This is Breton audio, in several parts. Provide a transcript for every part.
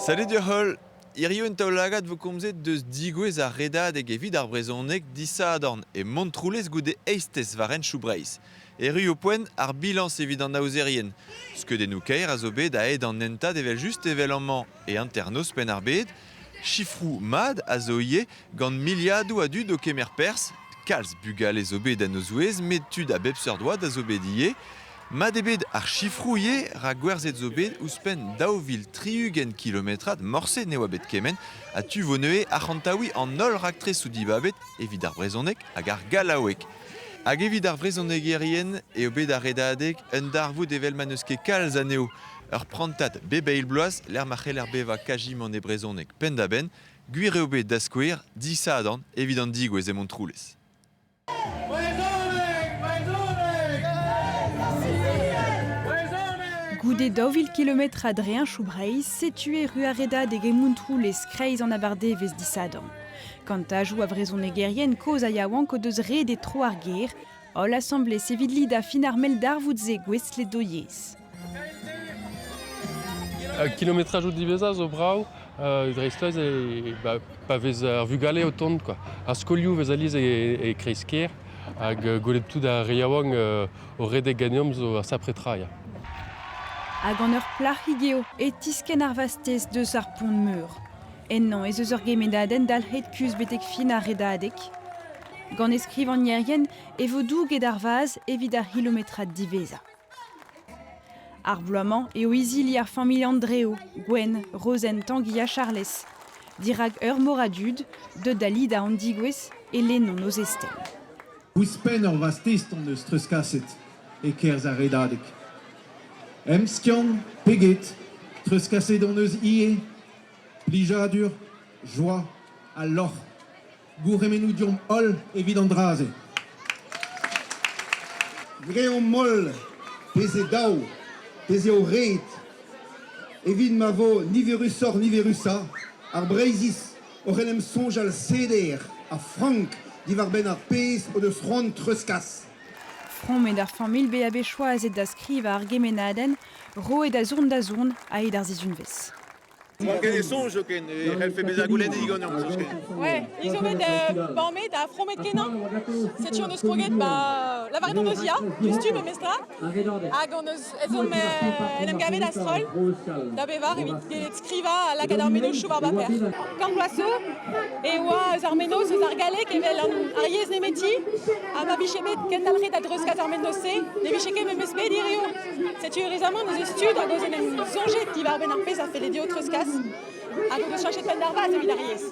Salut deoc'h-holl! Hiziv en Taol-Lagad 'vo komzet deus digouezh ar Redadeg evit ar brezhoneg disadorn e Montroulez goude eizhtez war henchoù Breizh. Erru eo poent ar bilañs evit an aozerien. Skeudennoù kaer a zo bet a-hed an hentad evel-just evel amañ e hanternoz Penn-ar-Bed. Sifroù mat a zo ivez gant miliadoù a dud o kemer perzh. Kalz bugale zo bet en o zouez met tud a bep seurt oad a zo bet ivez. Mat eo bet ar sifroù ivez rak gwerzhet zo bet ouzhpenn 2060 kilometrad morse ne oa bet kement ha tu vo neuze arc'hantaouiñ an holl raktresoù dibabet evit ar brezhoneg hag ar gallaoueg. Hag evit ar vrezhonegerien eo bet ar redadeg un darvoud evel ma n'eus ket kalz anezho. Ur prantad bep eil bloaz lec'h ma c'heller bevañ kazimant e brezhoneg penn-da-benn, gwir eo bet da skouer disadorn evit an degouezh e Montroulez. Goude 2000 kilometr a dreñchoù Breizh, setu erru ar redadeg e Montroulez kreiz an abardaevezh disadorn. Kantajoù a vrezhonegerien kozh ha yaouank o deus redet tro ar gêr, holl asambles evit lidañ fin ar mell darvoud-se gouestlet d'o yezh. Kilometrajoù diwezhañ zo brav, dreist-holl e, ba, pa vez ar vugale o tont quoi. Ar skolioù vez alies e, e kreiz-kêr hag gwelet tout ar re yaouank o redek ganeomp zo ur sapre tra ya. Hag gant ur plac'hig eo e tiskenn ar vastez deus ar pont-meur. Ennañ ez eus ur gemennadenn dalc'het kuzh betek fin ar redadeg. Gant e skrivagnerien e vo douget ar vazh evit ar c'hilometrad diwezhañ. Ar bloaz-mañ eo izili ar familh Andreo, Gwenn, Rozenn, Tangi ha Charlez. Dirak ur mor a dud, deuet da lidañ an degouezh, e lennont o zestenn. Ouzhpenn ur vastez hon eus treuzkaset e-kerzh ar redadeg. Emskiant pe get, treuzkaset hon eus ivez plijadur, joa ha lorc'h. Gourc'hemennoù deomp holl evit an dra-se. Greomp holl pezh eo dav, pezh eo ret, evit ma vo niverusoc'h-niverusañ ar Breizhiz oc'h en em soñjal seder ha frank diwar-benn ar pezh o deus c'hoant treuzkas. Fromet ar familh bezañ bet choazet da skrivañ ar gemennadenn roet a zourn da zourn a-hed ar sizhunvezh. N'oa ket e soñj zoken e c'hellfe bezañ goulennet diganeomp zoken. Ouais, ni zo bet bamet ha fromet-kenañ. Setu hon eus kroget ba lavaret hon eus ya, diouzhtu memestra. Hag hon eus ezhomm en em gavet a-stroll da bevar evit gellet skrivañ ha lakaat ar mennozhioù war baper. Kant vloaz zo e oa eus ar mennozh eus ar galleg evel an, ar yezh nemeti ha ma vije bet kendalc'het da dreuzkas ar mennozh-se ne vije ket memes bet hiziv. Setu eüruzamant ez eus tud hag o deus en em soñjet diwar-benn ar pezh a felle dezho treuzkas hag o deus cheñchet penn d'ar vazh evit ar yezh.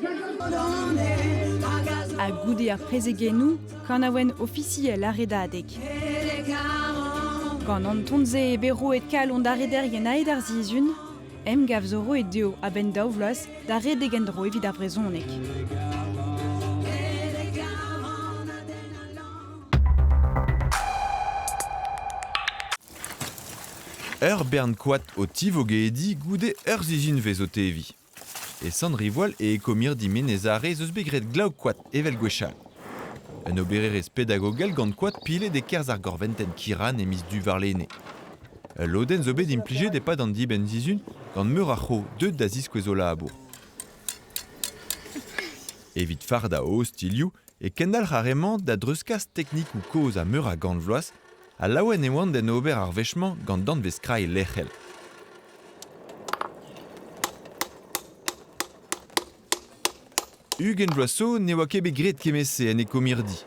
Ha goude ar prezegennoù, kanaouenn ofisiel ar Redadeg. Gant an ton-se eo bet roet kalon d'ar rederien aet ar sizhun, emgav zo roet dezho a-benn daou vloaz da redek en-dro evit ar brezhoneg. Ur bern koad o tivogediñ goude ur sizhunvezh o teviñ. E Sant-Rivoal e ekomirdi Menez-Are ez eus bet graet glav-koad evel gwechall. Un obererezh pedagogel gant koad pilet e-kerzh ar gorventenn Kiran e miz Du warlene. Ul lodenn zo bet implijet e-pad an dibenn-sizhun gant meur a c'ho deuet da ziskouez o labour. Evit fardañ o ostilhoù e kendalc'h ar re-mañ da dreuzkas teknikoù kozh ha meur a gant vloaz ha laouen e oant d'en ober ar wech-mañ gant danvez krailh lec'hel. 20 vloaz zo ne oa ket bet graet kement-se en ekomirdi.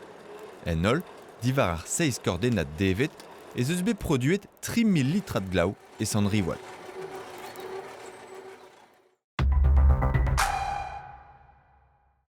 En holl, diwar ar seizh kordennad devet, ez eus bet produet 3 000 litrad glaou e Sant-Rivoal.